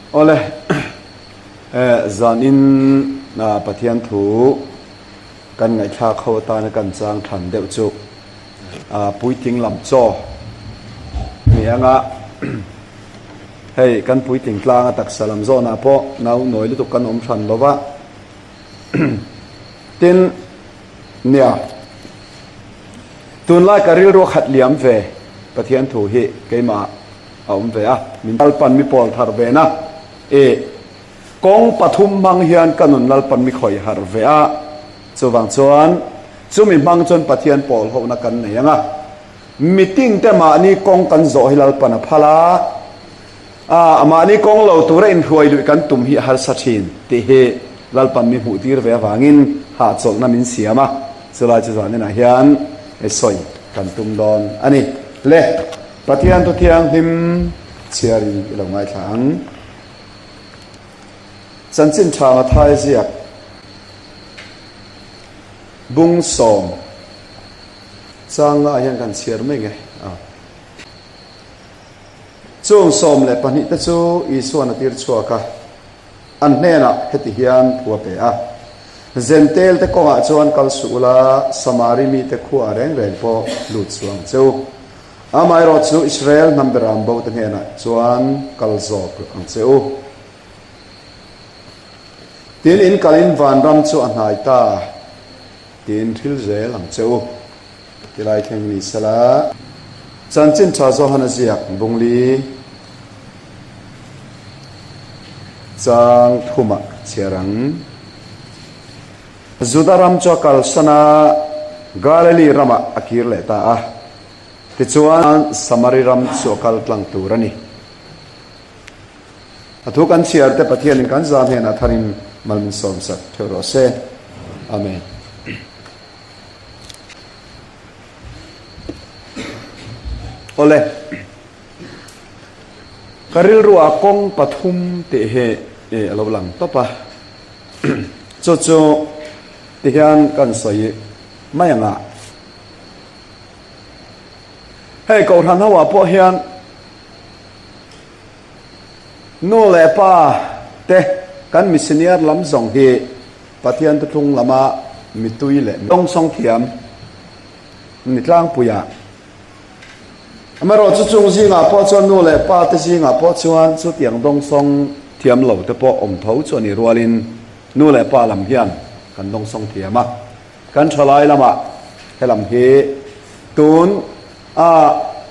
Awle, zanin Pathian thu kan ngaihthlak ho atana kan chang thlan deuh chu puitling lam chaw ni anga hei kan puitling tlanga taksa lam zawnah pawh nau nawi lutuk kan awm hran lova tin nia tunlai ka rilru a khat liam ve Pathian thu hi keimah a awm ve a, min Lalpan mi pawl thar ve na e kawng pathum hmang hian ka nun Lalpan mi khawih harh ve a, chuvang chuan chumi hmang chuan Pathian pawl hohna kan nei ang a, meeting te mahni kawng kan zawh hi Lalpan a phal a, a mahni kawng lo tura inhruai luih kan tum hi a harsa thin tih hi Lalpan mi hmuh tir ve avangin hahchawlhna min siam a, chulai chu zaninah hian sawi kan tum dawn a ni le. Pathian Thu Thianghlim chhiarin i lo ngaithla ang. Chanchin Tha Mathai ziak bung sawm changa ah hian kan chhiar mai nge a. Chung 12 te chu Isuan a tir chhuak a, an hnenah heti hian thu a pe a, Zentel te kawngah chuan kal suh ula, Samari mite khua reng reng pawh lut suh ang che u. Amaherawh chu Israel hnam beram bo te hnenah chuan kal zawk ang che u. Tin, in kalin vanram chu a hnai ta tiin thil zel ang che u. Tilai thleng ni sela. Chanchin tha Johan a ziak Bungli chang thumah chhiar ang. Juda ram chu a kalsan a, Galili ramah a kir leh ta a. Tichuan, Samari ram chu a kal tlang tur a ni. A thu kan chhiar te Pathianin kan za hnenah tharin mal min sawmsak theuh rawh se. Amen. Awle, ka rilruah kawng pathum tih hi a lo lang tawp a. Chu chu tihian kan sawi mai ang a. Hei Kohhran ho ah pawh hian nu leh pa te kan missioner lam zawng hi Pathian thuthlung lama mitui leh dawngsawng thiam ni tlangpui ah. Amaherawhchu chung zingah pawh chuan nu leh pa te zingah pawh chuan chutiang dawngsawng thiam lo te pawh awm tho chu a ni rualin nu leh pa lam hian kan dawngsawng thiam a. Kan thalai lamah helam hi tun a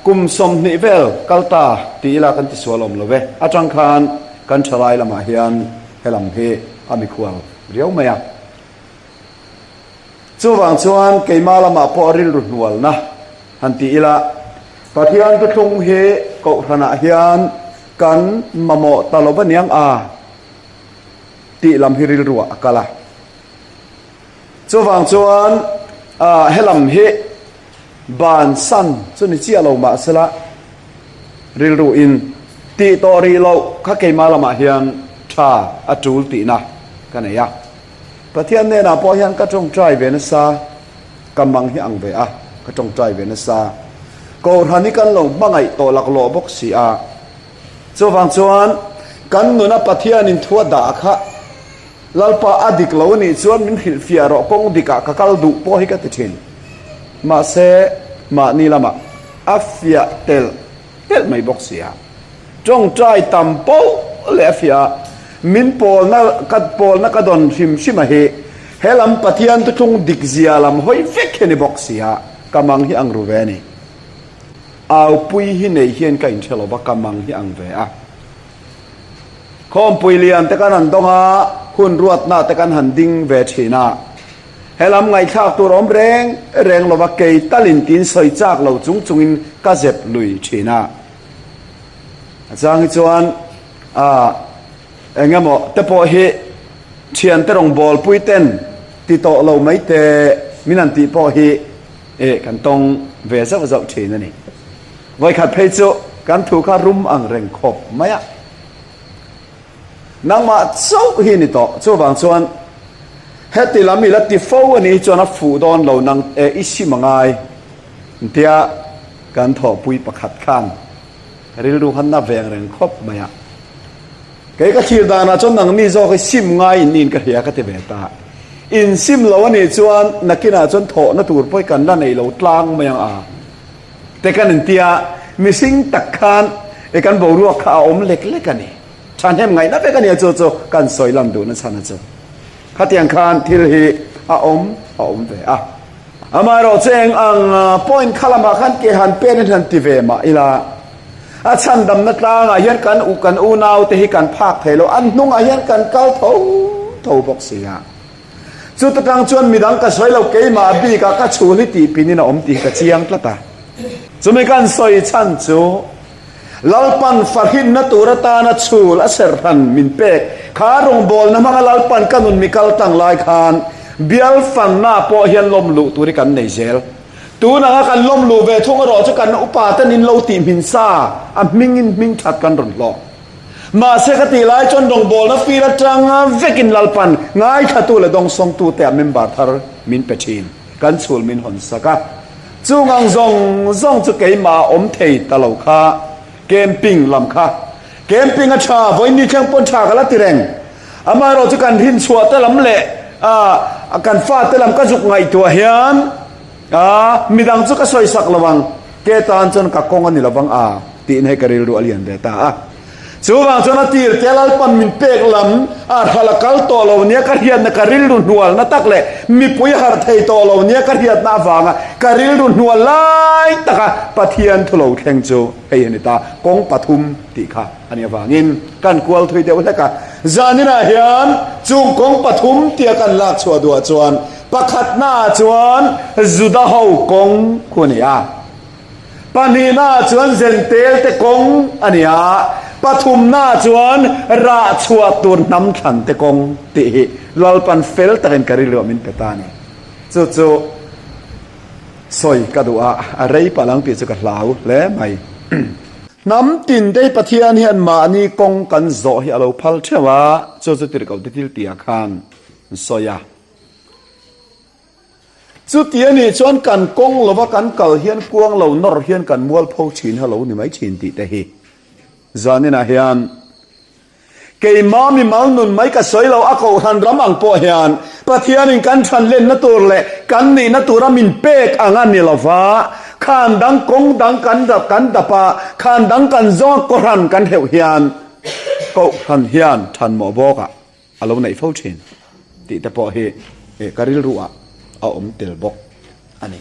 kum 20 vel kal ta ti ila kan tisual awm lo ve. Atang khan kan thalai lamah hian helam hi a mikhual riau mai a. Chuvang chuan keimah lamah pawh rilru hnualna han ti ila Pathian thuthlung hi Kohhranah hian kan mamawh ta lo va niang a tih lam hi rilruah a kal a. Chuvang chuan helam hi ban san chu ni chiah lo mah sela rilru in tih tawh rih loh kha keimah lamah hian tha a tul tihna ka nei a. Pathian hnenah pawh hian ka tawngtai ve nasa, ka mang hi ang ve a, ka tawngtai ve nasa. Kohhran hi kan lo hmangaih tawh laklawh bawk si a. Chuvang chuan kan nuna Pathianin thu a dah kha Lalpa a dik lo anih chuan min hrilhfiah rawh kawng dikah ka kal duh pawh hi ka ti thin. Mahse, mahni lamah a fiah telh telh mai bawk si a. Tawngtai tam poh leh a fiah a, min pawlna ka pawlna ka dawn hrim hrim a hi he lam Pathian thuthlung dik zia lam hawi vek hi a ni bawk si a, ka mang hi ang ru ve a ni. Aupui hi nei hian ka inhre lo va, ka mang hi ang ve a. Khawmpui lian te kan han dawng a, hun ruatna te kan han ding ve thin a. Helam ngaihthlak tur awm reng reng lova kei talin tiin sawi chak lo chung chungin ka zep lui thin a. A chang hi chuan a eng emaw te pawh hi thiante rawngbawlpui ten ti tawh lo mai te min han tih pawh hi eh kan tawng ve zauh zauh thin a ni. Vawikhat phei chu kan thu kha rum ang reng khawp mai a. Nangmah chauh hi ni tawh. Chuvang chuan heti lam i la ti fo a nih chuan a fuh dawn lo nang e i sim a ngai tia kan thawhpui pakhat khan rilru kha na veng reng khawp mai a. Kei ka thlir danah chuan nangni zawk hi sim ngai in niin ka hria ka ti ve ta. In sim lo a nih chuan nakinah chuan thawhna tur pawh hi kan la nei lo tlang mai ang a te kan intia mihring tak khan i kan boruak kha a awm lek lek a ni. Thahnem ngaihna vek a nia chu chu kan sawi lan duhna chhan a chu. Khatiang khan thil hi a awm a awm ve a. Amaherawh chu eng ang point kha lamah khan ke han pen in han ti ve mah ila, a chhandamna tlangah hian kan u kan unaute hi kan phak thei lo, an hnungah hian kan kal tho tho bawk si a. Chuta tang chuan midang ka sawi lo keimah bikah ka chhul hi tih pinin a awm tih ka chiang tlat a. Chumi kan sawi chhan chu. Lalpan fahrinna tur atana chhul a serhran min pek. Kha rawngbawlna hmanga Lalpan ka nun mi kal tang lai khan bial fanna pawh hian lawm luh tur hi kan nei zel. Tun anga kan lawm luh ve thung erawh chu kan upa ten in lo tih hmin sa a hmingin hming that kan rawn hlawh. Mahse ka tih lai chuan rawngbawlna fir atanga vekin Lalpan ngaithlatu leh dawngsawngtute ah member thar min pe thin. Kan chhul min hawn sak a. Chung ang zawng zawng chu keimah a awm thei ta lo kha, camping lam kha. Camping a tha, vawiin ni thleng pawn tha ka la ti reng. Amaherawh chu kan rinchhuah te lam leh kan fate lam ka zuk ngaihtuah hian midang chu ka sawisak lo ang, ke tan chuan ka kawng a ni lo vang a tiin hei ka rilru a lian ve ta a. Chuvang chuan a tir te Lalpan min pek lam a hral a kal tawh lo nia ka hriatna ka rilru hnualna tak leh mipui harh thei tawh lo nia ka hriatna avanga ka rilru hnual lai taka Pathian thu lo thleng chu hei a ni ta, kawng pathum tih kha a nih avangin kan kual thui deuh hlek a. Zaninah hian chung kawng pathum tia kan lak chhuah duah chuan pakhatnaah chuan Juda ho kawng khu a ni a. Pahnihnaah chuan Zentel te kawng a ni a, pathumnaah chuan rah chhuah tur hnam thlan te kawng tih hi Lalpan fel takin ka rilruah min pe ta a ni. Chu chu sawi ka duh a, a rei palh ang tih chu ka hlau hle mai. Hnam tin te hi Pathian hian mahni kawng kan zawh hi a lo phal theuh a, chu chu tirhkoh te thil tihah khan an sawi a. Chuti a nih chuan kan kawng lova kan kal hian kuang lo nawr hian kan mualpho thin ha lo ni mai thin tih te hi zaninah hian keimah mimal nun mai ka sawi lo a kohhran ram ang pawh hian Pathianin kan thanlenna tur leh kan nihna tura min pek ang a ni lova khan dang kawng dang kan dap kan dap a khan dang kan zawng a kohhran kan hleuh hian kohhran hian thanmawh bawkah a lo neih fo thin tih te pawh hi ka rilru ah a awm tel bawk a ni.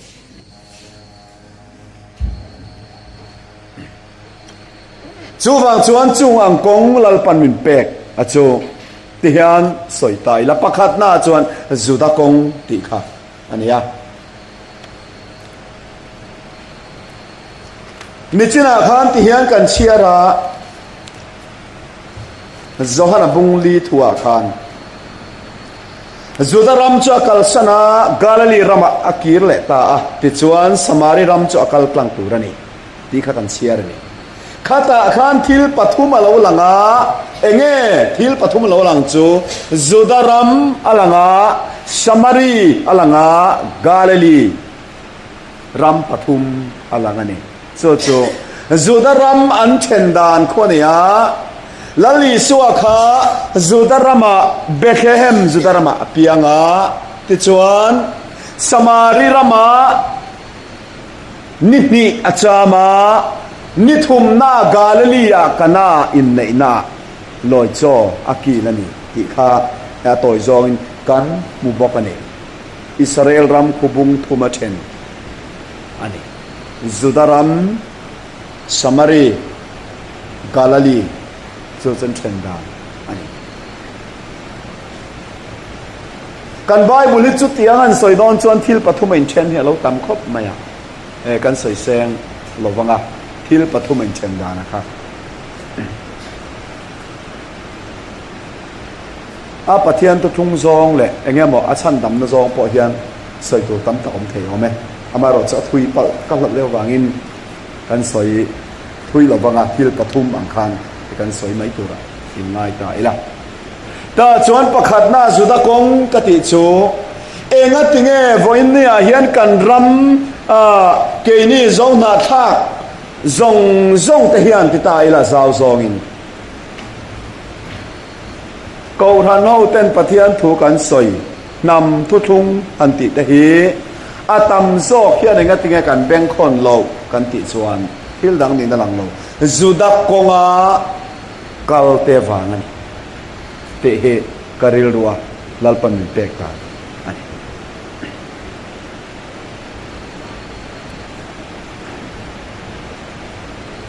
Chuvang chuan chung ang kawng Lalpan min pek a chu ti hian sawi ta ila pakhatna ah chuan Juda kawng tih kha a ni a. Nichinah khan ti hian kan chhiar a. Johana bung li thuah khan Juda ram chu a kalsan a, Galili ramah a kir leh ta a, tichuan Samari ram chu a kal tlang tur a ni tih kha kan chhiar a ni. Khatah khan thil pathum a lo lang a, enge thil pathum a lo lang chu Juda ram a lang a, Samari a lang a, Galili ram pathum a lang a ni. Chu chu Juda ram an then dan khu a ni a. Lal Isua kha Juda ramah, Bethlehem Juda ramah a piang a. Tichuan, Samari ramah ni hnih a cham a, ni thumna Galilee-ah Kana inneihna lawi chaw a kil a ni tih kha a tawi zawngin kan hmu bawk a ni. Israel ram khu bung thum a then a ni. Juda ram, Samari, Galali chu chuan then dan a ni. Kan Bible hi chutiang an sawi dawn chuan thil pathum a inthen hi a lo tam khawp mai a, e kan sawi seng lo vang a, thil pathum a inthen dan a kha. A Pathian thuthlung zawng leh eng emaw a chhandamna zawng pawh hian sawi tur tam tak awm thei awm e. Amaherawh chu a thui palh ka hlauh leuh vangin kan sawi thui lo vanga thil pathum ang khan kan sawi mai turah in ngai ta ila. Tah chuan pakhatna Juda kawng ka tih chu enga tinge vawiin niah hian kan ram keini Zohnahthlak zawng zawng te hian ti ta ila zau zawngin. Kohhran ho ten Pathian thu kan sawi hnam thuthlung han tih te hi a tam zawk hian engatinge kan bengkhawn loh kan tih chuan thil dang nihna lang lo. Juda kawnga kal te vang a ni tih hi ka rilrua Lalpan min pek dan a ni.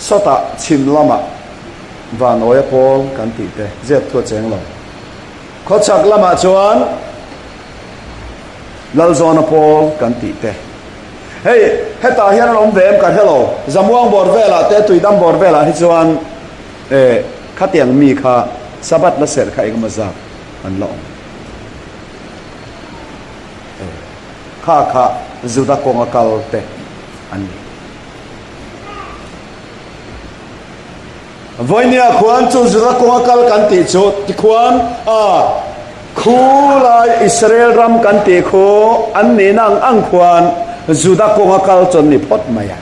Sawtah chhim lamah Vanawia pawl kan tih te zep thu a cheng lo. Khawchhak lamah chuan Lalzawna pawl kan tih te. Hei hetah hian an awm ve em ka hre lo. Zamuang bawr velah te Tuidam bawr velah hi chuan eh khatiang mi kha Sabbath la serh kha engemaw zat an la awm. Eh kha kha Juda kawnga kal te an ni. Vawinia khuan chu Juda kawnga kal kan tih chu tikhuan a khu lai Israel ram kan tih khu an nihna ang ang khuan Juda kawnga kal chu an ni phawt mai a.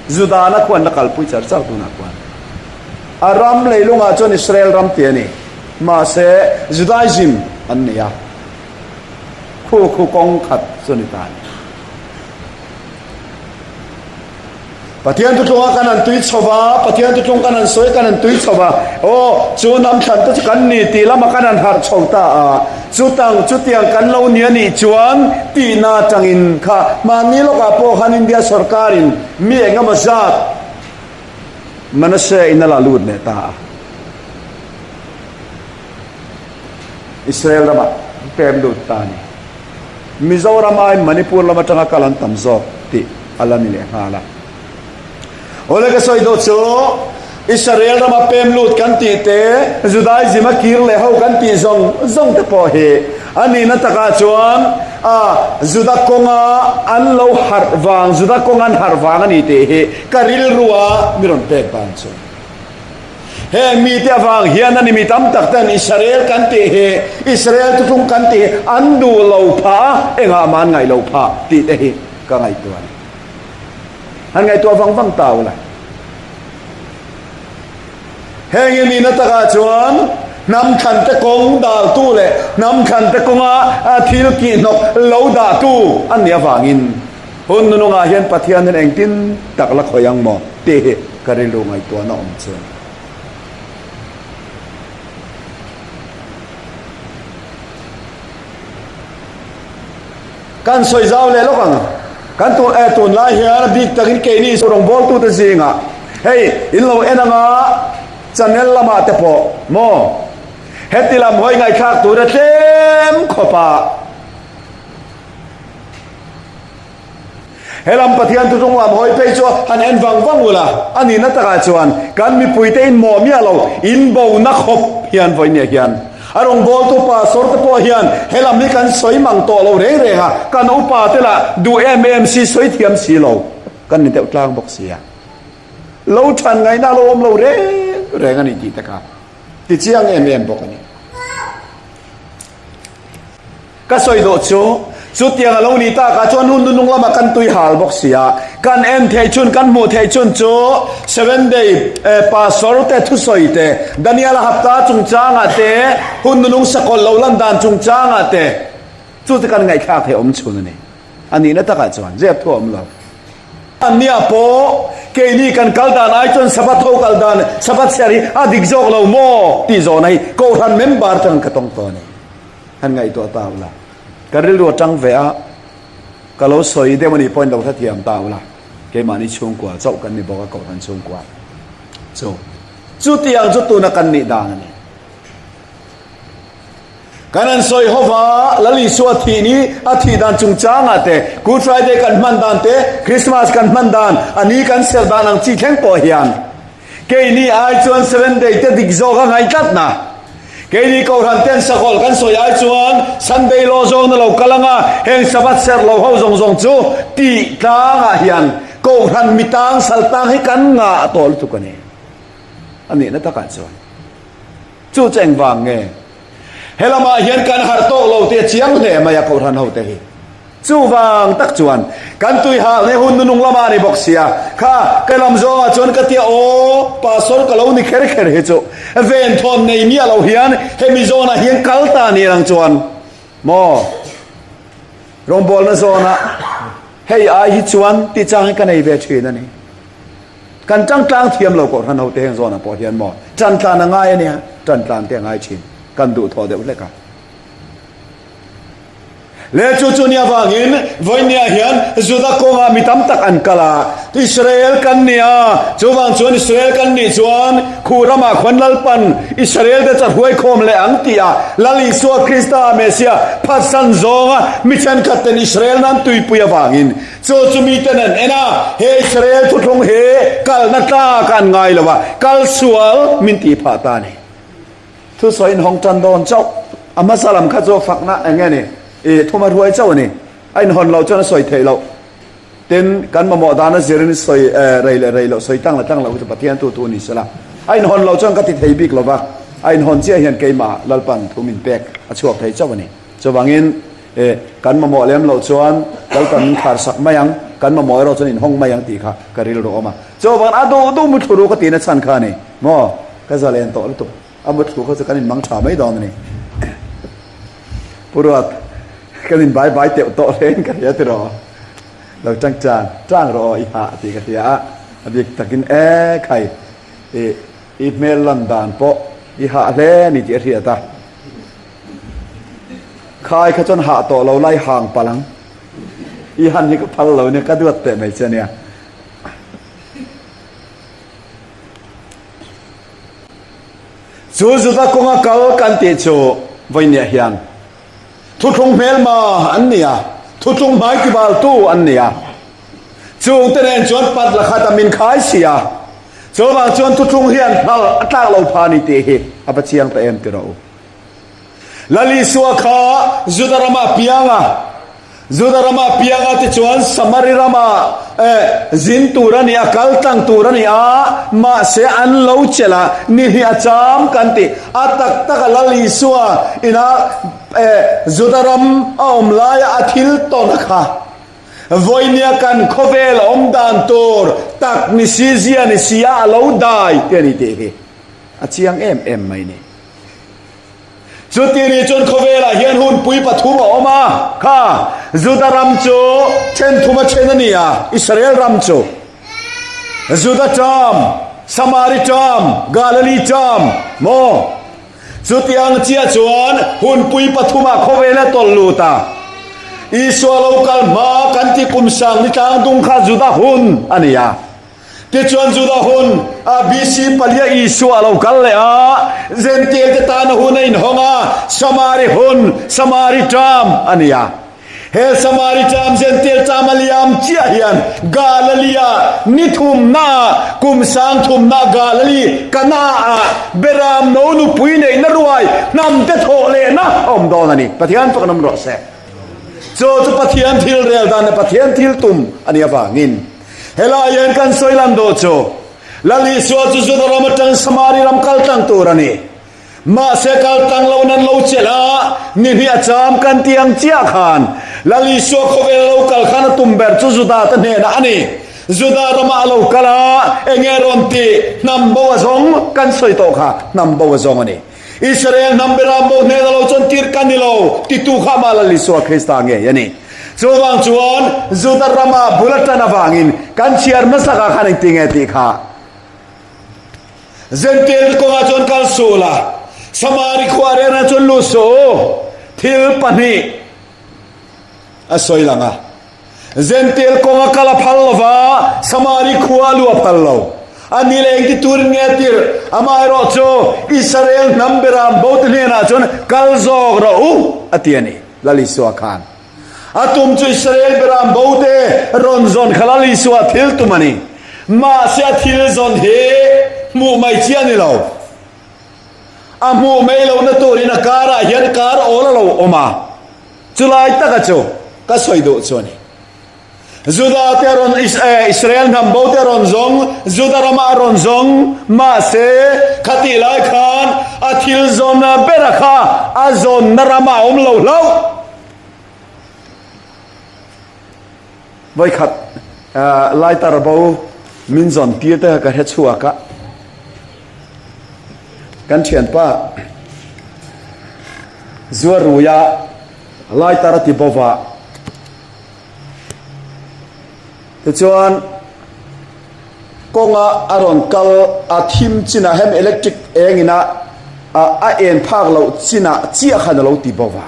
Judana khu an la kalpui char char tunah khuan a ram leilungah chuan Israel ram tih a ni. Mahse Judaism an nei a, khu khu kawng khat chu a ni ta a ni. Pathian thuthlunga kan han tui chho va, Pathian thuthlung kan han sawi kan han tui chho va, aw, chu hnam thlan te chu kan ni tih lama kan han harh chho ta a, chutang chutiang kan lo ni a nih chuan tihna atangin kha mahni lawkah pawh khan India sorkarin mi engemaw zat Manase in a la lut leh ta a. Israel ramah pem lut ta a ni. Mizoram ai Manipur lam atanga kal an tam zawk tih a la ni leh nghal a. Awle ka sawi dawh chu Israel rama pem lut kan tih te, Judaism a kir leh ho kan tih zawng zawng te pawh hi a nihna takah chuan a Juda kawnga an lo harh vang, Juda kawnga an harh vang a ni tih hi ka rilrua mi rawn pek dan chu. Heng mite avang hian a ni mi tam tak ten Israel kan tih hi, Israel thuthlung kan tih hi an duh lo phah a, engah mah an ngaih lo phah tih te hi ka ngaihtuah a ni. Han ngaihtuah vang vang ta ula. Heng hi nihna takah chuan hnam thlante kawng daltu leh hnam thlante kawnga thil kihhnawk lo dahtu an nih avangin Hun nunungah hian Pathian hian engtin tak la khawih ang maw tih hi ka rilru ngaihtuahna awm chu. Kan sawi zau leh lawk ang. Kan tun eh tunlai hian a bik takin keini rawngbawltute zingah hei in lo en anga channel lamah te pawh maw heti lam hawi ngaihthlak tura tlem khawpa He lam Pathian thutlung lam hawi phei chu han en vang vang ula, a nihna takah chuan kan mipuite in mawh miah lo, in bona khawp hian vawinia hian a rawngbawltu pastor te pawh hian he lam hi kan sawi mang tawh lo reng reng a, kan upa te lah duh em em si sawi thiam si lo kan ni deuh tlang bawk si a, lo than ngaihna a lo awm lo reng reng a ni tih te kha ti chiang em em bawk a ni. Ka sawi dawh chu, chutiang a lo nih takah chuan hun nunung lamah kan tui hal bawk si a, kan en theih chhun, kan hmuh theih chhun chu Seven Day Pastor te thusawi te, Daniel-a hapta chungchangah te, hun nunung sakawlh lo lan dan chungchangah te, chu chu kan ngaihthlak theih awm chhun a ni. A nihna takah chuan zep thu a awm lo. Annia pawh keini kan kal dan ai chuan Sabbath ho kal dan, Sabbath chhiar hi a dik zawk lo maw tih zawhna hi Kohhran member atangin ka tawng tawh a ni. Han ngaihtuah ta ula, ka rilru a tang ve a, ka lo sawi deuh a nih pawhin lo hrethiam ta ula, keimahni chhungkua chauh kan ni bawk a, Kohhran chhungkua chu. Chutiang chu tuna kan nih dan a ni. Kan han sawi ho va, Lal Isua thih ni, a thih dan chungchangah te, Good Friday kan hman dan te, Christmas kan hman dan, a ni kan serh dan ang chi thleng pawh hian, Keini ai chuan Seven Day te dik zawk a ngaih tlat na. Keini Kohhran ten sakawlh kan sawi ai chuan Sunday law zawng na lo kal anga heng Sabbath serh lo ho zawng zawng chu tih tlangah hian Kohhran mitang saltang hi kan ngah tawh lutuk a ni. A nihna takah chuan chu chu engvang nge? Helamah hian kan harh tawk lo tih a chiang hle mai a Kohhran hote hi. Chuvang tak chuan kan tuihal hi hun nunung lamah a ni bawk sia. Kha ka lam zawngah chuan ka tia aw, pastor ka lo ni kher kher hi chu venthawn nei miah lo hian hemi zawnah hian kal ta ni ang chuan maw rawngbawlna zawnah hei ai hi chuan tih chang hi ka nei ve thin a ni. Kan tangtlang thiam lo kohhran ho te heng zawnah pawh hian maw tantlan a ngai a nia, tantlan te a ngai thin kan duhthawh deuh hlek a. Leh chu chu ni avangin vawinia hian Juda kawngah mi tam tak an kal a, Israel kan ni a, chuvang chuan Israel kan nih chuan khu ramah khuan Lalpan Israel te chahruai khawm leh ang tih a Lal Isua Krista Messiah phatsan zawnga mi thenkhat ten Israel nan tuipui avangin chu chu miten an en a, he Israel thuthlung hi kalna tlak an ngai lo a, kal sual min tih phah ta a ni. Thusawi in hawng tan dawn chauh. A hmasa lam kha chu fakna eng nge ni? I thuma hruai chauh a ni. A inhawn loh chuan a sawi theih loh. Tin, kan mamawh dana zirin sawi rei leh rei loh, sawi tlang leh tlang loh hi chu Pathian tu thu ni sela. A inhawn loh chuan ka ti thei bik lo va, a inhawn chiah hian keimah Lalpan thu min pek a chhuak thei chauh a ni. Chuvangin, kan mamawh lem loh chuan Lalpan min khar sak mai ang, kan mamawh erawh chuan inhawng mai ang tih kha ka rilru awm a. Chuvangin a duh duh muthlu ru ka tihna chhan kha a ni maw? Ka zalen tawh lutuk. A muthlu kha chu kan inmang tha mai dawn a ni. Pu Ruat, kan in bai bai teuh tawh hlein ka hria tiraw? Lo tang tan tang rawh aw i hah tih ka hria a, a bik takin e khai i i hmel lan dan pawh i hah hle a ni tih a hriat a. Khai kha chuan hah tawh lo lai hang palh ang. I han hi ka phal lo nia, ka duat teh mai che nia. Chu Juda kawnga kal kan tih chu vawinia hian thuthlung hmelma an ni a, thuthlung hmai tibaltu an ni a. Chungte nen chuan pat la khat a min khai si a, chuvang chuan thuthlung hian hnal a tlak lo pha ni tih hi a va chiang ta em ti rawh u. Lal Isua kha Juda rama piang a, Juda rama piang a tichuan Samari rama eh, zin tur a ni a, kal tlang tur a ni a, mahse an lo chelh a, ni hi a cham kan ti. A tak taka Lal Isua ina eh, Juda ram a awm laia a thil tawn a kha vawinia kan khawvel awm dan tur tak ni si zia ni si a a lo dai te a ni tih hi a chiang em em mai ni. Chuti ni chuan khawvelah hian hunpui pathum a awm a, kha Juda ram chu then thum a then a ni a, Israel ram chu Juda ṭam, Samari ṭam, Galili ṭam maw? Chutiang chiah chuan hunpui pathumah khawvel a tawlh lut a, Isua lo kal hma kan ti kum sang ni tlang dung kha Juda hun a ni a. Tichuan Juda hun a BC palia Isua a lo kal leh a, Gentile te tana hun a inhawng a, Samari hun, Samari ṭam a ni a. He Samari ṭam, Gentile ṭam a liam chiah hian Galilee-ah ni thumnaah, kum sang thumnaah Galilee Kana-ah Beram no nupui neihna ruai hnam te thawh lehna a awm dawn a ni. Pathian fak an awm rawh se. Chu chu Pathian thil rel dan leh Pathian thil tum a nih avangin Helai hian kan sawi lan duh chu Lal Isua chu Juda ram atang Samari ram kal tlang tur a ni. Mahse kal tlang lo in an lo chelh a, ni hnih a cham kan ti ang chiah khan Lal Isua khawvel a lo kal khan a tum ber chu Juda te hnenah a ni. Juda ramah a lo kal a, enge rawn tih hnam bo a zawng kan sawi tawh kha hnam bo a zawng a ni. Israel hnam beram bo hnen a lo chuan tir ka ni lo titu kha amah Lal Isua Krista ngei a ni. Chuvang chuan Juda rama bul a tan avangin kan chhiar hmasakah khan engti nge tih kha Gentile kawngah chuan kal suh la, Samari khua renah chuan lut suh u. Thil pahnih a sawi lang a. Gentile kawng a kal a phal lo va, Samari khua a lu a phal lo. A ni leh engti turin nge a tirh? Amaherawh chu Israel hnam beram bote hnenah chuan kal zawk rawh u a ti a ni, Lal Isua khan. A tum chu Israel beram bote rawn zawn kha Lal Isua thil tum a ni. Mahse a thil zawn hi hmuh mai chi a ni lo. A hmuh mai lohna turin a karah hian kar awl a lo awm a. Chulai taka chu ka sawi duh chu a ni. Juda te rawn Israel hnam bo te rawn zawng, Juda rama a rawn zawng, mahse khatih lai khan a thil zawnna bera kha a zawnna rama a awm lo hlauh. Vawikhat lighter bo min zawn tir te kha ka hre chhuak a. Kan thianpa Zuaruia lighter a ti bo va. Tichuan kawnga a rawn kal a thim chinah hem electric eng ina a en phak loh chinah chiah khan a lo ti bo va.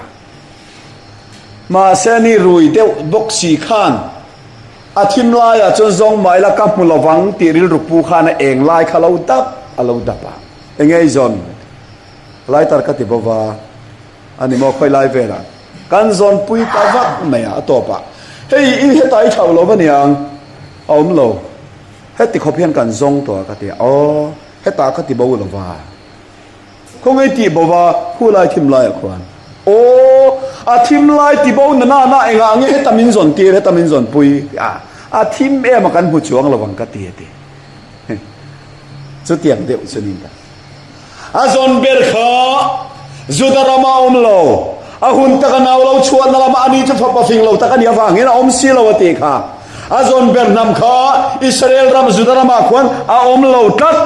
Mahse ni rui deuh bawk si khan a thim laiah chuan zawng mah ila ka hmu lovang tih rilru pu khan a eng lai kha lo dap a lo dap a. Enge i zawn? Lighter ka ti bo va. A ni maw khawi lai velah kan zawnpui ta vak mai a a tawp ah hei i hetah i thlauh lo va niang a awm lo heti khawp hian kan zawng tawh a ka ti a aw hetah ka ti bo lo va khawngaih tih bo va khu lai thim lai ah khuan aw a thim lai ti bo na na na engah nge heta min zawn tir heta min zawnpui a a thim em a kan hmu chuang lo ang ka ti a ti chutiang deuh chu niin ka A zawn ber kha Juda rama a awm lo. A hun taka nau lo chhuahna lama ani chu fapa fing lo tak a nih avangin a awm si lo a tih kha. A zawn ber hnam kha Israel ram Juda ramah khuan a awm lo tlat.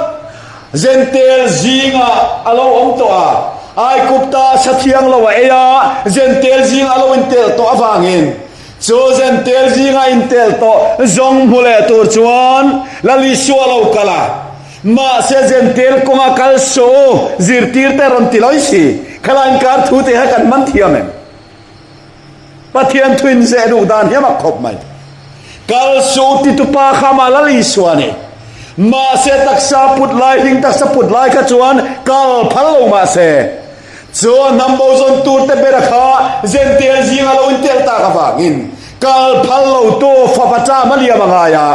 Zentel zingah a lo awm tawh a, Aigupta sa thiang lo a ei a, Zentel zingah a lo intelh tawh avangin chu Zentel zinga intelh tawh zawng hmu leh tur chuan Lal Isua a lo kal a. Mahse Zentel kawnga kal suh u, zirtirte rawn ti lawi si. Khalai inkar thu te kha kan man thiam em? Pathian thu in zeh ruk dan hi a mak khawp mai. Kal suh u ti tupa kha amah Lal Isua a ni. Mahse taksa put lai, hling taksa put lai kha chuan kal phal lo mahse, chu a hnam bo zawn tur te bera kha Zentel zinga lo intelh tak avangin Kal phal lo tu fapa ṭam a liam a ngai a,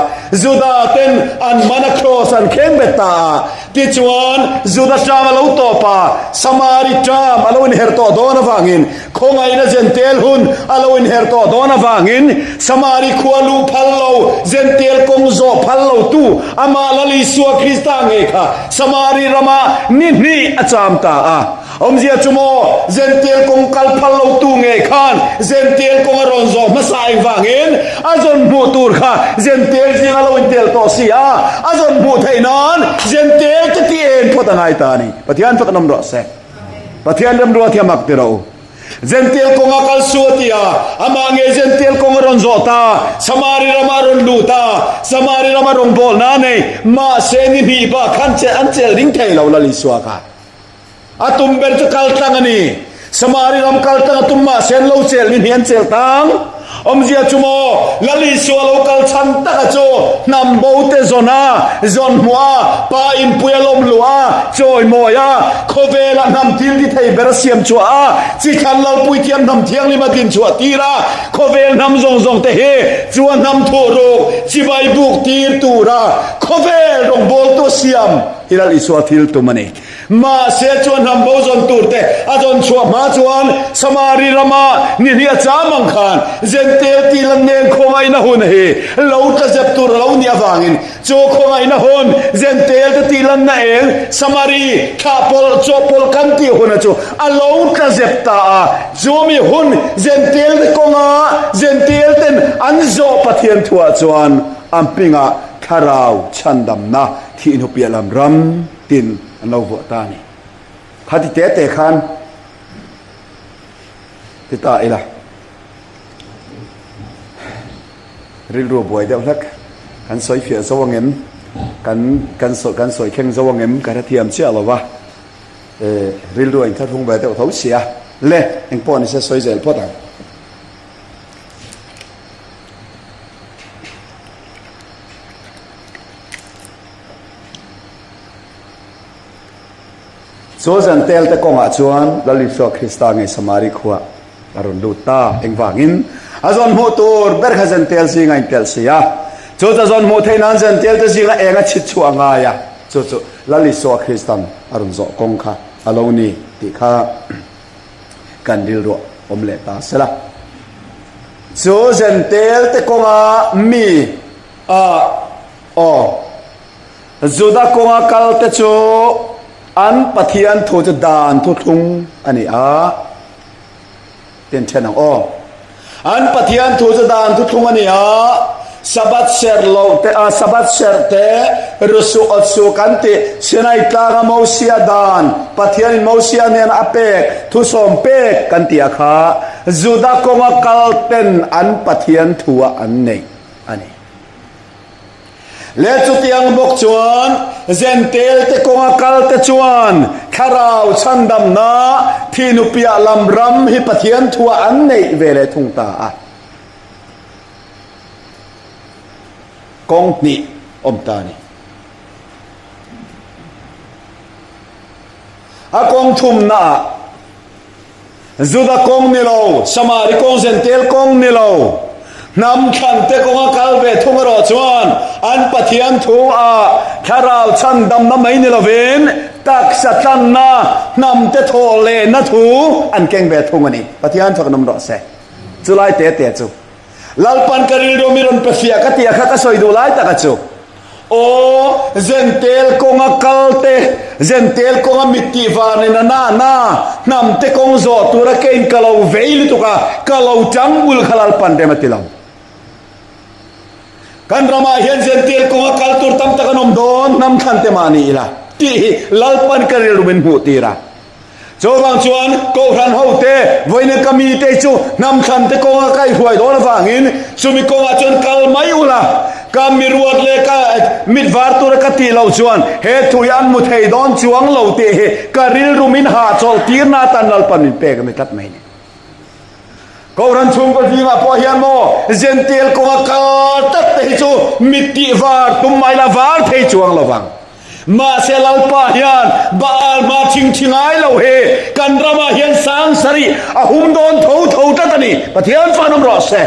Juda ten an man a kraws an kheng bet ta a. Tichuan, Juda ṭam a lo tawp a, Samari ṭam a lo inher tawh dawn avangin, khawngaihna Zentel hun a lo inher tawh dawn avangin, Samari khua luh phal lo, Zentel kawng zawh phal lo tu amah Lal Isua Krista ngei kha Samari ramah ni hnih a cham ta a. Awmzia chu maw, Zentel kawng kal phal lo tu ngei khan Zentel kawng a rawn zawh hmasa engvangin a zawn hmuh tur kha Zentel zing a lo intel tawh si a, a zawn hmuh theih nan Zentel te ti en phawt a ngai ta a ni. Pathian fak nawm rawh se. Pathian remrua thiam ak ti rawh u. Zentel kawng a kal su a ti a, amah ngei Zentel kawng a rawn zawh ta, Samari rama a rawn luh ta, Samari rama rawngbawlna a nei, mahse ni hnih bak khan an chelh ding thei lo Lal Isua kha. A tum ber chu kal tlang a ni. Samari ram kal tlang a tum mahse an lo chelh ni hnih an chelh tang. Awmzia chu maw, Lal Isua lo kal chhan taka chu hnam bo te zawn a, zawn hmuh a, pa inpui a lawm luh a, chawimawi a, khawvela hnam thil ti thei ber a siam chhuah a, chi thlan Lalpuithiam hnam thianghlim a din chhuah tir a, khawvel hnam zawng zawng te hi chu a hnam thuhruk chibai buk tir tura khawvel rawngbawltu a siam hi Lal Isua thil tum a ni. Mahse chuan hnam bo zawn tur te a zawn chhuah hma chuan Samari rama ni hnih a cham ang khan Zentel tih lam nen khawngaihna hun hi lo tla zep tur a lo nih avangin chu khawngaihna hun Zentel te tih lanna eng Samari thlahpawlh chawhpawlh kan tih huna chu a lo tla zep ta a. Chumi hun Zentel te kawnga Zentel ten an zawh Pathian thuah chuan a hmingah thlarau chhandamna thihhnu piah lam ram Tin an lo vuah ta a ni. Khati te te khan ti ta ila. Rilru buai deuh hlek. Kan sawi fiah zo ang em? Kan kan sawi kan sawi thleng zo ang em? Ka hrethiam chiah lo va. E rilru a inthlahrung ve deuh tho sia. Le engpawh ni se sawi zel phawt ang. Chu Zentel te kawngah chuan Lal Isua Krista ngei Samari khua a rawn lut ta. Engvangin? A zawn hmuh tur ber kha Zentel zinga intelh si a. Chu chu a zawn hmuh theih nan Zentel te zinga eng a chhit chhuah a ngai a. Chu chu Lal Isua Kristan a rawn zawh kawng kha a lo ni tih kha kan rilruah awm leh ta sela. Chu Zentel te kawnga mi a Aw, Juda kawnga kalte chu an Pathian thu chu dan thuthlung a ni a, ti an then ang aw. An Pathian thu chu dan thuthlung a ni a. Sabbath serh loh te, Sabbath serh te, ru suh awt suh kan tih, Sinai tlanga Mosia dan, Pathianin Mosia hnena a pek, thusawm pek kan tih a kha Juda kawnga kal ten an Pathian thua an neih a ni. Leh chutiang bawk chuan Zentel te kawnga kal te chuan thlarau chhandamna thihnu piah lam ram hi Pathian thua an neih ve leh thung ta a. Kawng hnih awm ta a ni. A kawng thumnaah Juda kawng ni lo, Samari kawng Zentel kawng ni lo, hnam thlante kawnga kal ve thung erawh chuan an Pathian thu ah thlarau chhandamna mai ni lovin taksa tlanna hnamte thawh lehna thu an keng ve thung a ni. Pathian thawk nawm rawh se. Chulai te te chu Lalpan ka rilru mi rawn pe fiah ka tih a kha ka sawi duh lai tak a chu. Aw, Zentel kawnga kal te, Zentel kawnga mit tih var nen a na na, hnam te kawng zawh tura kein ka lo vei lutuk a, ka lo tang ul kha Lalpan rem a ti lo. Kan ramah hian Zentel kawnga kal tur tam tak an awm dawn, hnam thlan te mah ni ila tih hi Lalpan ka rilru min hmuh tir a. Chuvang chuan Kohhran hote vawiin ka mite chu hnam thlante kawnga kaihruai dawn avangin chumi kawngah chuan kal mai ula, ka miruat leh ka mit var tura ka tih loh chuan he thu hi an hmu thei dawn chuang lo tih hi ka rilru min hahchawlh tirna atan Lalpan min pek a ni tlat mai ni. Kohhran chhungkaw zingah pawh hian maw Zentel kawnga kal tlat te hi chu mit tih var tum mai la var thei chuang lo vang. Mahse Lalpa hian Baal hma thingthi ngai lo hi kan ramah hian sang sarih a hum dawn tho tho tlat a ni. Pathian chuan awm rawh se.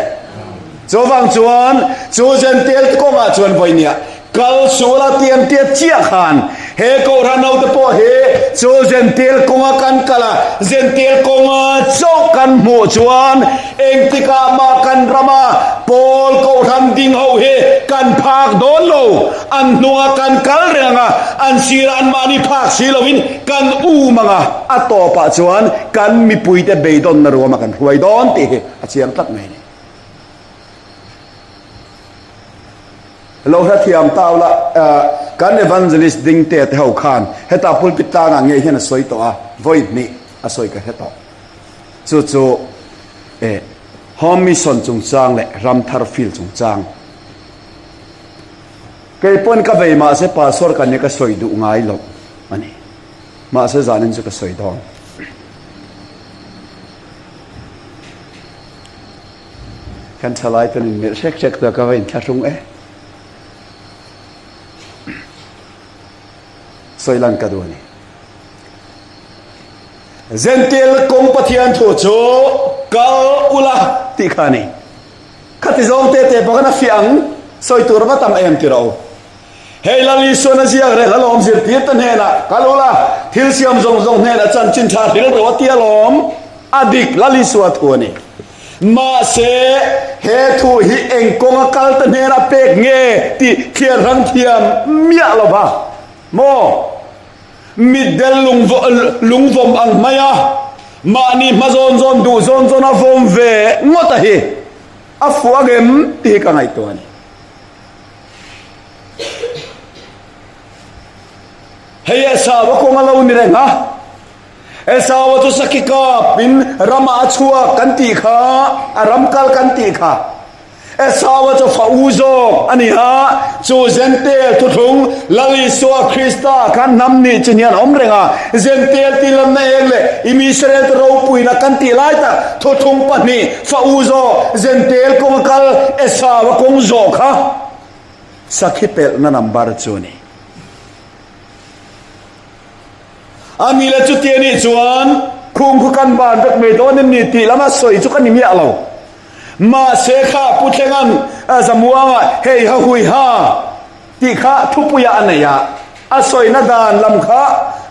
Chuvang chuan chu Zentel kawngah chuan vawinia Kal sual a tiam tiat chiah khan he Kohhran naute pawh hi chu Zentil kawnga kan kal a, Zentil kawnga chauh kan hmuh chuan engtikah mah kan rama Pawl Kohhran ding ho hi kan phak dawn lo, an hnunga kan kal reng ang a, an sirah anmahni phak si loin kan um ang a, a tawpah chuan kan mipuite beidawnna ruama kan hruai dawn tih hi a chiang tlat mai a ni. Lo hrethiam ta ula, kan Evangelist Dingte te ho khan heta pulpit tlangah ngei hian a sawi tawh a, vawi hnih a sawi ka hre tawh. Chu chu eh Home Mission chungchang leh Ramthar Field chungchang. Kei pawn ka vei mahse Pastor ka nia ka sawi duh ngai loh a ni. Mahse zanin chu ka sawi dawn. Kan thalai ten in melh hrek hrek ta ka va inthlahrung e. Sawi lan ka duh a ni. Zentil kawng Pathian thu chu kal ula tih kha a ni. Khati zawng te te bawk an a fiah ang sawi tur a va tam em ti rawh u. Hei Lal Isuan a ziak reng alawm zirtirte hnenah kal ula, thil siam zawng zawng hnenah chanchin tha hril rawh a ti alawm. A dik Lal Isua thu a ni. Mahse, he thu hi eng kawnga kalte hnenah pek nge tih thliar hrang thiam miah lo va maw? Mitdel lungvawm ang hmaia mahni hma zawn zawn duh zawn zawna vawm ve ngawt a hi a fuh ang em tih hi ka ngaihtuah a ni. Hei Esau-a kawng a lo ni reng a, Esau-a chu saki kap in ramah a chhuak kan tih kha, a ram kal kan tih kha. Esau-a chu fa u zawk a ni a, chu Zentel thuthlung Lal Isua Krista khan hnam nih chin hian a awm reng a, Zentel tih lamna eng leh i Israel te ropuina kan tih lai tak thuthlung pahnih fa u zawk Zentel kawng a kal Esau-a kawng zawh kha sakhi pelhna number chu a ni. A ni le chuti a nih chuan khung khu kan ban vek mai dawn em ni tih lama sawi chu ka ni miah lo. Mahse kha Pu Thlenga'n Zamuanga hei ha hui ha tih kha thupuiah a nei a, a sawina dan lam kha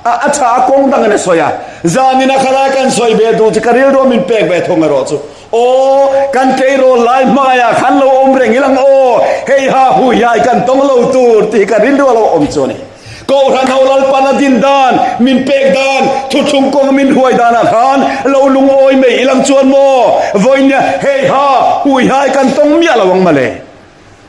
a tha a kawng dangin a sawi a. Zanina khalai kan sawi ve duh chu ka rilru min pek ve thung erawh chu aw kan tleirawl lai hmaiah khan lo awm reng ilang aw hei ha hui ha i kan tawng lo tur tih hi ka rilru a lo awm chu a ni. Kohhran ho Lalpan a din dan, min pek dan, thuthlung kawnga min hruai danah khan lo lungawi mai ilang chuan maw vawiin nia hei ha hui hai kan tawng miah lo ang male.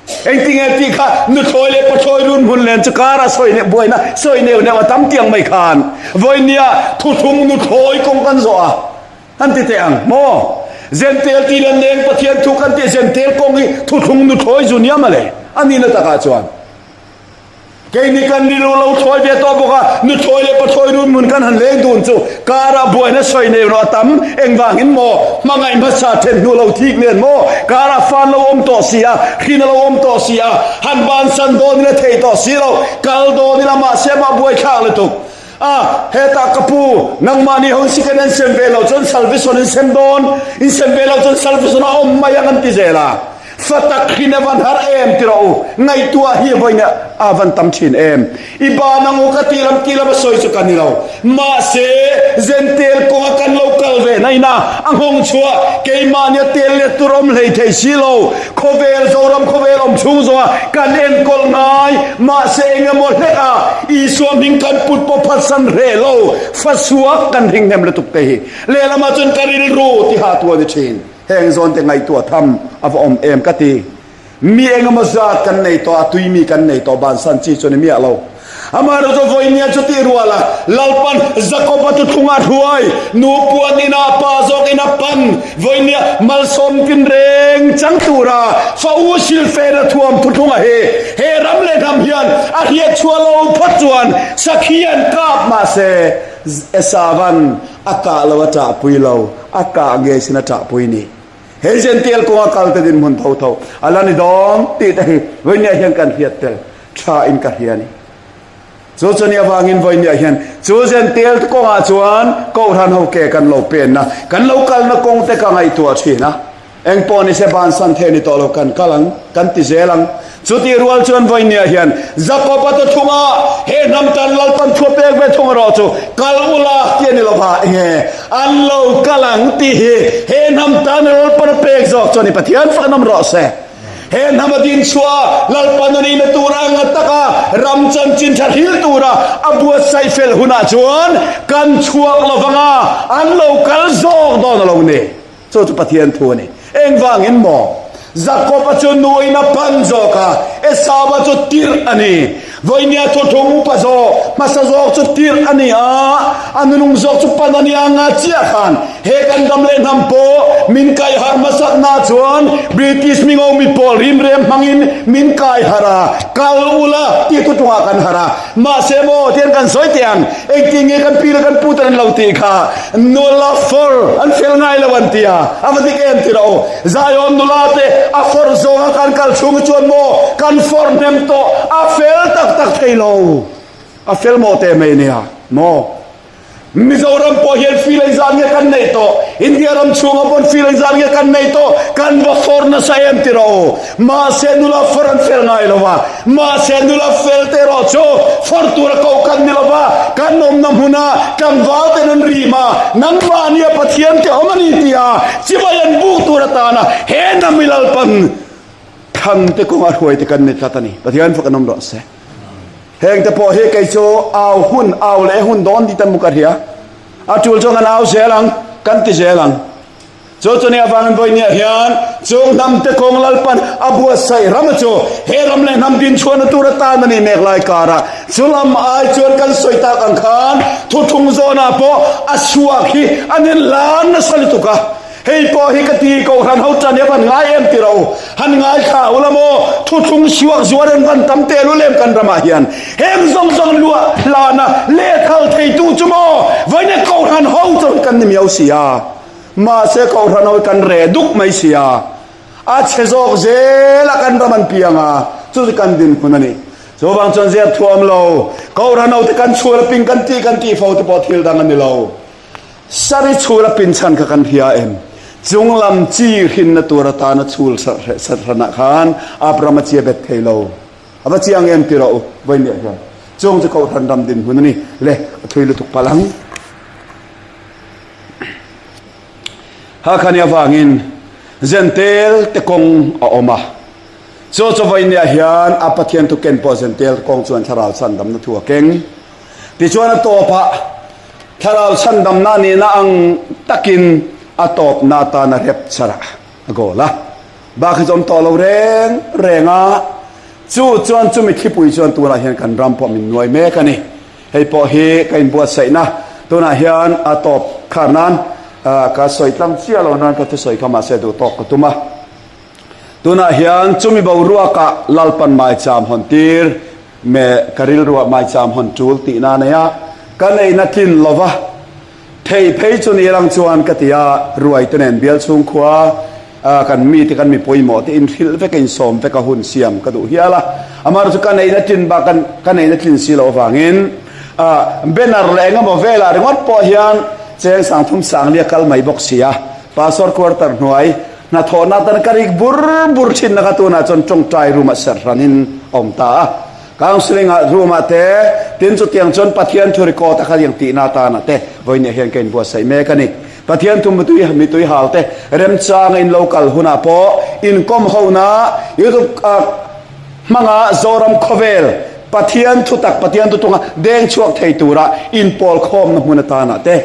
Engtinge tih kha nuthlawi leh pathlawi run hmun len chu kara sawi neh buaina sawi neuh neuh a tam tiang mai khan vawinia thuthlung nuthlawi kawng kan zawh a kan ti teh ang maw? Zentel tih leh neng Pathian thu kan tih zentel kawng hi thuthlung nuthlawi zu nia mawle a nihna takah chuan. Keini kan rilru lo thawi ve tawh bawk a, nuthawi leh pathawi run hmun kan han leng dun chu karah buaina sawi nei rawh a tam. Engvangin maw? Hmangaih hmasa then hnu lo thik nen maw? Karah fan lo awm tawh si a, hrin a lo awm tawh si a, han bansan dawn ila thei tawh si lo, kal dawn ila mahse amah buaithlak lutuk a, hetah ka pu, nangmahni ho second an sem ve loh chuan salvation in sem dawn, in sem ve loh chuan salvation a awm mai ang an ti zel a. Fa tak hin a van har em ti rawh u, ngaihtuah hi vawiin a van tam thin em. I ban ang u ka ti lam ti lam a sawi chu ka ni lo. Mahse, Zentel kawnga kan lo kal ve na ina a nghawng chhuah keimahnia tel let tur awm hlei thei si lo. Khawvel, Zoram khawvel awm chhung zawnga kan enkawl ngai. Mahse, eng emaw hlek a Isua hming kan put pawh phatsan hreh lo. Fa suak kan hring hnem lutuk te hi lehlamah chuan ka rilru tiha tu a ni thin. Heng zawnte ngaihtuah tham a va awm em ka ti. Mi engemaw zat kan nei tawh a, tui mi kan nei tawh bansan chi chu ni miah lo. Amaherawhchu vawinia chu tih rual a, Lalpan Jakob-a thuthlung a hruai, nu puan inah pa zawk in a pan, vawinia malsawm tin reng chang tura fa u silfen a thuam thuthlung a hi he ram leh hnam hian a hriat chhuah lo phawt chuan sakhi an kap mahse Esavan A kah lo a ṭahpui lo, a kah ngei sin a ṭahpui ni. He Jential kawnga kal te dinhmun tho tho a la ni dawn tih te hi vawinia hian kan hriat tel ṭha in ka hria a ni. Chu chuni avangin vawinia hian chu Jential kawngah chuan Kohhran ho ke kan lo penna, kan lo kalna kawng te ka ngaihtuah ṭhin a. Eng pawh ni se bansan thei ni tawh lo kan kal ang, kan ti zel ang. Chutih rual chuan vawinia hian Jakob-a tu thunga he hnam tan Lalpan thu a pek ve thung erawh chu kal ula tih a ni lo va, enge an lo kal ang tih hi he hnam tan Lalpan a pek zawk chuan i Pathian fak nawm rawh se. He hnam a din chhuah Lalpan a nihna tur ang a taka ram chanchin tha hril tura a buatsaih fel hunah chuan kan chhuak lo vanga an lo kal zawk dawn a lo ni. Chu chu Pathian thu a ni. Engvangin maw? Jakob-a chu nuin a pan zawk a, Esau-a chu tirh a ni. Vawinia thuthlung upa zawk, hmasa zawk chu tirh a ni a, a nunung zawk chu pan a ni ang a chiah khan he kan ram leh hnam pawh min kai harh hmasakna chuan British mingo mipawl rimrem hmangin min kai harh a, kal ula tih thuthlungah kan harh a. Mahse maw tian kan sawi teh ang, engtin nge kan pi leh kan pu ten an lo tih kha, nula fawr an fel ngai lo an ti a, a va dik em ti rawh u. Zion nula te a fawr zawnga kan kal chhung hi chuan maw kan fawr hnem tawh, a fel tak tak thei lo, a fel maw teh mai nia maw. Mizoram pawh hian feel engzat nge kan neih tawh? India ram chhungah pawn feel engzat nge kan neih tawh? Kan va fawr nasa em ti rawh u. Mahse nula fawr an fel ngai lo va, mahse nula fel te erawh chu fawr tura koh kan ni lo va, kan awmna hmuna tlangval ten an rim a, nangmahnia Pathian te awm a ni tia chibai an buk tur atana he hnam i Lalpan thlan te kawnga hruai te kan ni tlat a ni. Pathian fak an awm rawh se. Heng te pawh hi kei chu au hun, au leh hun dawn tih te mu ka hria. A tul chuan kan au zel ang, kan ti zel ang. Chu chu nia avangin vawinia hian chung hnam te kawng Lalpan a buatsaih ram chu he ram leh hnam din chhuahna tur atan a nih mek lai karah chu lam ai chuan kan sawi tak ang khan thuthlung zawnah pawh a suak hi an inlan nasa lutuk a. Hei pawh hi ka ti Kohhran ho tan hi a van ngai em ti rawh u. Han ngaithla u la maw? Thuthlung suak zuar an van tam tel ul em kan ramah hian. Heng zawng zawng luah hlana lehthal theitu chu maw vawiin Kohhran ho chuan kan ni miau si a. Mahse Kohhran ho hi kan reh duk mai si a. A chhe zawk zel a kan ram an piang a, chu chu kan dinhmun a ni. Chuvang chuan zep thuam lo, Kohhran ho te kan chhul a ping kan tih kan tih fo te pawh thil dang a ni lo. Sari chhul a pin chhan kha kan hria em? Chunglam chi hrinna tur atana chhul sarhranah khan Abraham a chia bet thei lo. A va chiang em ti rawh u, vawiin hian. Chung chu Kohhran ram dinhmun a ni. Le, a thui lutuk palh ang. Hakhani avangin Zentel te kawng a awm a. Chu chu vawiin hian a Pathian thu ken pawh Zentel kawng chuan thlarau chhandamna thu a keng. Tichuan a tawpah Thlarau chhandamna nihna ang takin a tawpna atan a rep char a, a goal a. Bak hi chu awm tawh lo reng reng a, chu chuan chumi thlipui chuan tunah hian kan ram pawh min nuai mek a ni. Hei pawh hi ka inbuatsaihna tunah hian a tawp khar nan ka sawi tlang chiah lo nan ka thusawi kha mahse duh tawk ka tum a. Tunah hian chumi boruakah Lalpan maicham hawn tir me ka rilruah maicham hawn tul tihna a nei a, ka neihna tlin lova Thei phei chu ni lang chuan ka ti a, ruai te nen bial chhung khua kan mite kan mi pawimawh te inhrilh vek a insawm vek a hun siam ka duh hial a. Amaherawhchu chu ka neihna tlin bak ka neihna tlin si loh avangin banner leh engemaw velah ringawt pawh hian cheng sangthum sangli a kal mai bawk si a. Pastor quarter hnuai hnathawhna atan ka rik bur bur thinna kha tunah chuan tawngtai room ah serh hranin a awm ta a. Counselling ah room ah te, tin chutiang chuan Pathian thu record a kha yang tihna atan ah te vawiin ah hian ka inbuatsaih mek a ni. Pathian thu mutui mitui hal te remchang a in lo kal hunah pawh inkawm hona YouTube ah hmanga Zoram khawvel Pathian thu tak Pathian thu tunga deng chhuak thei tura inpawl khawmna hmun atan ah te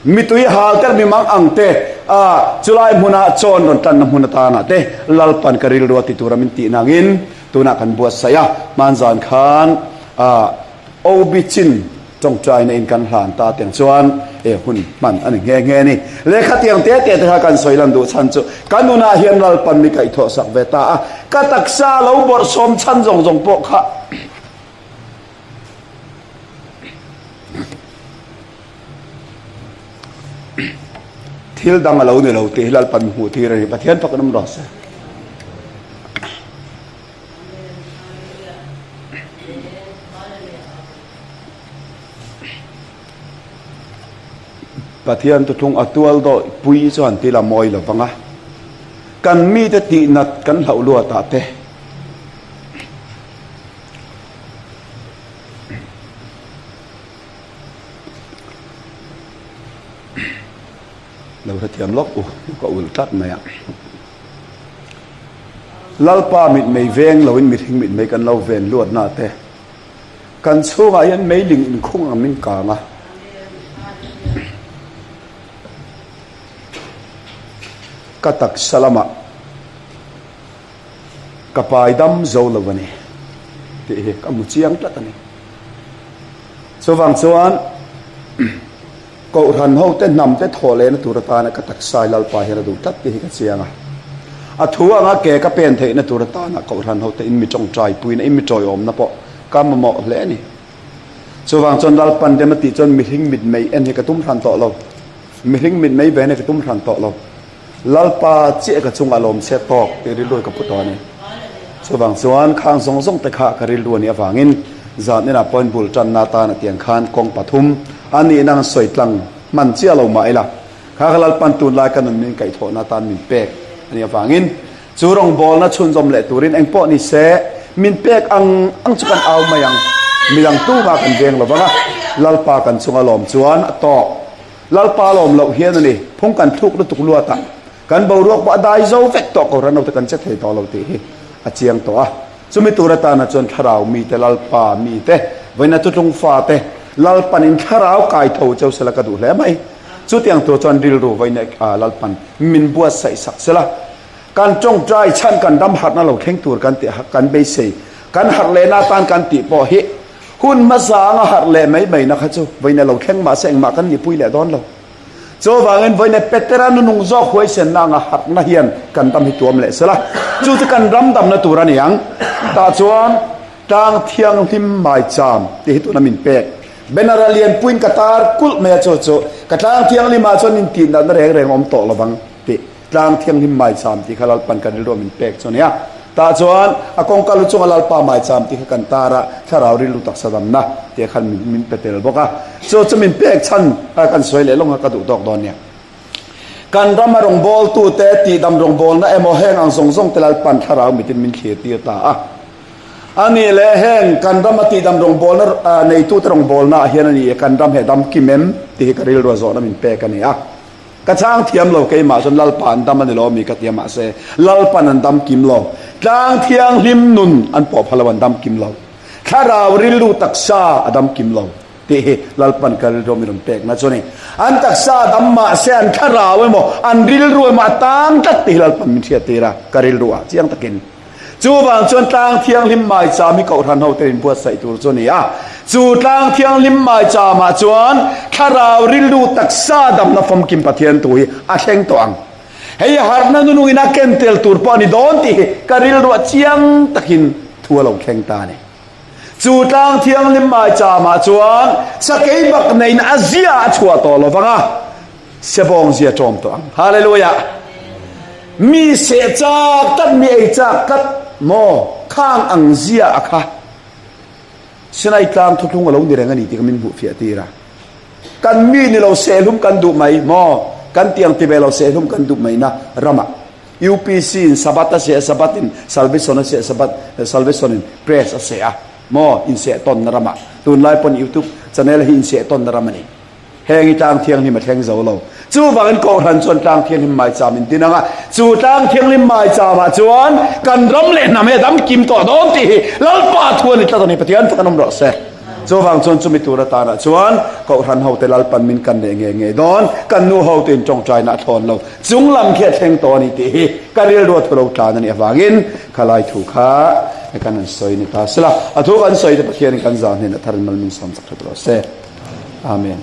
mitui hal te mi mang ang te ah chulai hmuna chawn rawn tanna hmun atan ah te Lalpan ka rilru a ti tura min tih nangin Tunah kan buatsaih a, hmanzan khan OB chin tawngtaina in kan hlan ta tiang chuan e hun hman a ni nghe nghe a ni. Lehkha tiang te te te kha kan sawi lan duh chhan chu ka nunah hian Lalpan mi kaihthawh sak ve ta a, ka taksa lo bawrhsawm chhan zawng zawng pawh kha Thil dang a lo ni lo tih hi Lalpan hmuh tir a ni. Pathian fak an awm rawh se. Pathian thuthlung a tual dawih pui chuan thil a mawi lo vang a, kan mite tihnat kan hlauh luatah te, Lo hrethiam lawk u, ka ul tlat mai a. Lalpa mitmei veng loin mihring mitmei kan lo ven luatna te kan chhungah hian meiling inkhung ang min kang a. Ka taksa lamah Ka pai dam zo lo a ni tih hi ka hmu chiang tlat a ni. Chuvang chuan Kohhran ho te hnam te thawh lehna tur atana ka taksa i Lalpa hian a duh tlat tih hi ka chiang a. A thu anga ke ka pen theihna tur atana Kohhran ho te in mi tawngtai puina, in mi tawiawmna pawh ka mamawh hle a ni. Chuvang chuan Lalpan rem a tih chuan mihring mitmei en hi ka tum hran tawh lo. Mihring mitmei ven hi ka tum hran tawh lo. Lalpa chiah ka chungah lawm chhiat tawk tih rilru ka pu tawh a ni. Chuvang chuan khang zawng zawng te kha ka rilru a nih avangin zan inah pawhin bul tanna atan a tiang khan kawng pathum a nihna ang sawi tlang hman chiah lo mah ila kha ka Lalpan tunlai ka nun min kaihthawhna atan min pek a nih avangin chu rawngbawlna chhunzawm leh turin engpawh ni se min pek ang ang chu kan au mai ang. Midang tumah kan veng lo vang a, Lalpa kan chunga lawm chuan a tawk. Lalpa lawm loh hian a ni, phung kan thluk lutuk luat a, kan boruak pawh a dai zo vek tawh ko ran te kan che thei tawh lo tih hi a chiang tawh a. Chumi tur atana chuan thlarau mite, Lalpa mite, vawiina thutlung fate, Lalpan in thlarau kai tho cheu sela ka duh hle mai. Chutiang tur chuan rilru vawiina Lalpan min buatsaih sak sela, kan tawngtai chhan kan dam harhna lo thleng tur kan tih kan beisei, kan harh lehna atan kan tih pawh hi Hun hmasa anga harh leh mai mai na kha chu vawiin a lo thleng mahse engmah kan nihpui leh dawn lo. Chuvangin vawiin Petera nunung zawk huaisenna anga harhna hian kan ram hi tuam leh sela, chu chu kan ram damna tur a ni ang. Tah chuan tlang thianghlim maicham tih hi tuna min pek. Banner a lianpuiin ka tar kulh mai a, chu chu ka tlang thianghlimah chuan intihnatna reng reng a awm tawh lovang tih. Tlang thianghlim maicham tih kha Lalpan kan rilru a min pek chu a nia. Tah chuan a kawngka lu chunga Lalpa maicham tih kha kan tar a, thlarau rilru taksa damna tih khan min pe tel bawk a. Chu chu min pek chhan a kan sawi leh lawng a ka duh tawk dawn nia. Kan rama rawngbawltute tihdam rawngbawlna emaw heng ang zawng zawng te Lalpan thlarau mitin min thlir tir ta a. A nih leh heng kan rama tihdam rawngbawlna neitute rawngbawlna ah hian a ni e kan ram he dam kim em tih hi ka rilru a zawhna min pek a ni a. Ka chhang thiam lo keimah chuan Lalpa an dam a ni lo ami ka ti a mahse Lalpan an dam kim lo. Tlang thianghlim nun an pawh pha lo an dam kim lo. Thlarau rilru taksa a dam kim lo. Tih hi Lalpan ka rilru mi rawn pekna chu a ni. An taksa dam mah se an thlarau emaw an rilru emaw a tang tlat tih hi Lalpan min hriattir a, ka rilru ah chiang takin. Chuvang chuan tlang thianghlim maicham hi Kohhran hote in buatsaih tur chu a ni a. Chu tlang thianghlim maichamah chuan thlarau rilru taksa damna famkim Pathian tu hi a thleng tawh ang. Hei harhna nunungin a ken tel tur pawh a ni dawn tih hi ka rilruah chiang takin thu a lo thleng ta a ni. Chu tlang thianghlim maichamah chuan sakei bak neiin a zia a chhuah tawh lo vang a, sebawng zia ṭawm tawh ang. Hallelujah! Mi seh chak tlat, mi ei chak tlat maw? Khang ang zia a kha Sinai tlang thuthlung a lo ni reng a ni tih kha min hmuhfiah tir a. Kan mi ni lo sehlum kan duh mai maw? Kan tiang ti ve lo sehlum kan duh mai na ramah. UPC in Sabbath a seh a, Sabbath in Salvation a seh a, Sabbath Salvation in Press a seh a, maw inseh tawnna ramah. Tunlai pawn YouTube channel hi inseh tawnna ram a ni. Heng hi tlang thianghlim a thleng zo lo. Chuvangin Kohhran chuan tlang thianghlim maicham in din ang a, chu tlang thianghlim maichamah chuan kan ram leh hnam hi a dam kim tawh dawn tih hi Lalpa thu a ni tlat a ni. Pathian fak an awm rawh se. Chuvang chuan chumi tur atanah chuan Kohhran hote Lalpan min kan leh ngei ngei dawn, kan nu hote in tawngtaina a thlawn lo. Chung lam khi a thleng tawh a ni tih hi ka rilru a thu lo tlan a nih avangin khalai thu kha kan han sawi ni ta sela. A thu kan sawi te Pathianin kan zah hnenah tharin mal min sawm chak hrep rawh se. Amen.